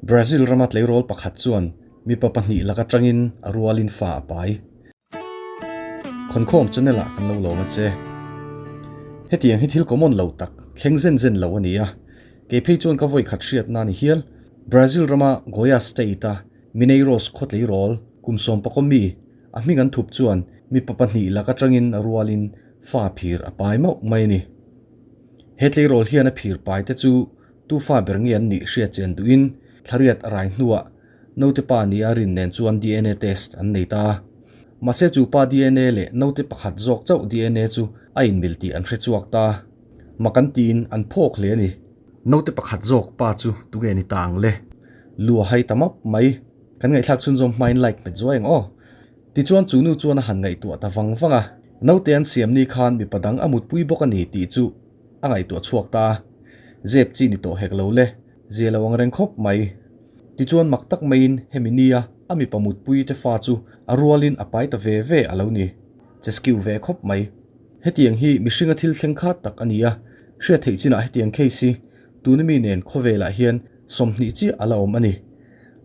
Brazil rama tleirawl pakhat chuan mipa pahnih laka tangin a rualin fa a pai. Khawnkhawm channel ah kan lo lawm a che. Hetiang hi thil common lo tak, thleng zen zen lo a ni a. Kei phei chuan ka vawi khat hriatna a ni hial. Brazil rama Goiás state a Mineiros khaw tleirawl kum sawmpakaw mi a hming an thup chuan mipa pahnih laka tangin a rualin fa phir a pai mauh mai a ni. He tleirawl hian a phir pai te chu tu fa ber nge an nih hriat chian duhin thlariat a rai hnuah Naute pa nia rin nen chuan dna test an nei ta a. Mahse chu pa dna leh naute pakhat zawk chauh dna chu a inmil tih an hre chhuak ta. Mak an tiin an phawk hle a ni. Naute pakhat zawk pa chu tunge ni ta ang le? Lu a hai ta map mai. Kan ngaihthlak chhunzawm hmain like hmet zuai ang aw. Tichuan chu nu chuan a han ngaihtuah ta vang vang a. Naute an siam ni khan mipa dang a mutpui bawk a ni tih chu a ngaihtuah chhuak ta a. Zep chi ni tawh hek lo le. Zia lo ang reng khawp mai. Tichuan mak tak maiin hemi nia a mipa mutpui te fa chu a rualin a pai ta ve ve a lo ni. Che skiu ve khawp mai. Hetiang hi mihringa thil thleng khat tak a ni a, hriat theih chinah hetiang case hi tuna mi nen khawvelah hian 20 chiah a la awm a ni.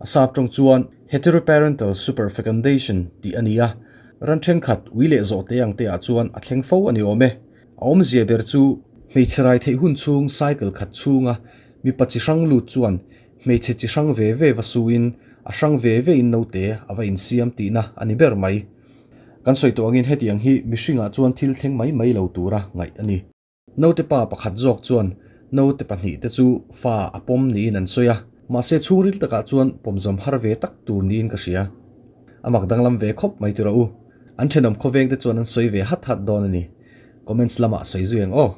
A sap tawng chuan heteroparental superfecundation tih a ni a, ran thenkhat ui leh zawh te ang te ah chuan a thleng fo a ni awm e. A awmzia ber chu hmeichhe rai theih hun chhung cycle khat chhunga mipa chi hrang lut chuan Hmeichhe chi hrang ve ve va suin a hrang ve ve in naute a va insiam tihna a ni ber mai. Kan sawi tawh angin hetiang hi mihringah chuan thil thleng mai mai lo tura ngaih a ni. Naute pa pakhat zawk chuan naute pahnih te chu fa a pawm niin an sawi a, mahse chhungril takah chuan pawmzam har ve tak tur niin ka hria. A mak danglam ve khawp mai tiraw u. An thenawm khawveng te chuan an sawi ve hat hat dawn a ni. Comments lamah sawi zui ang aw.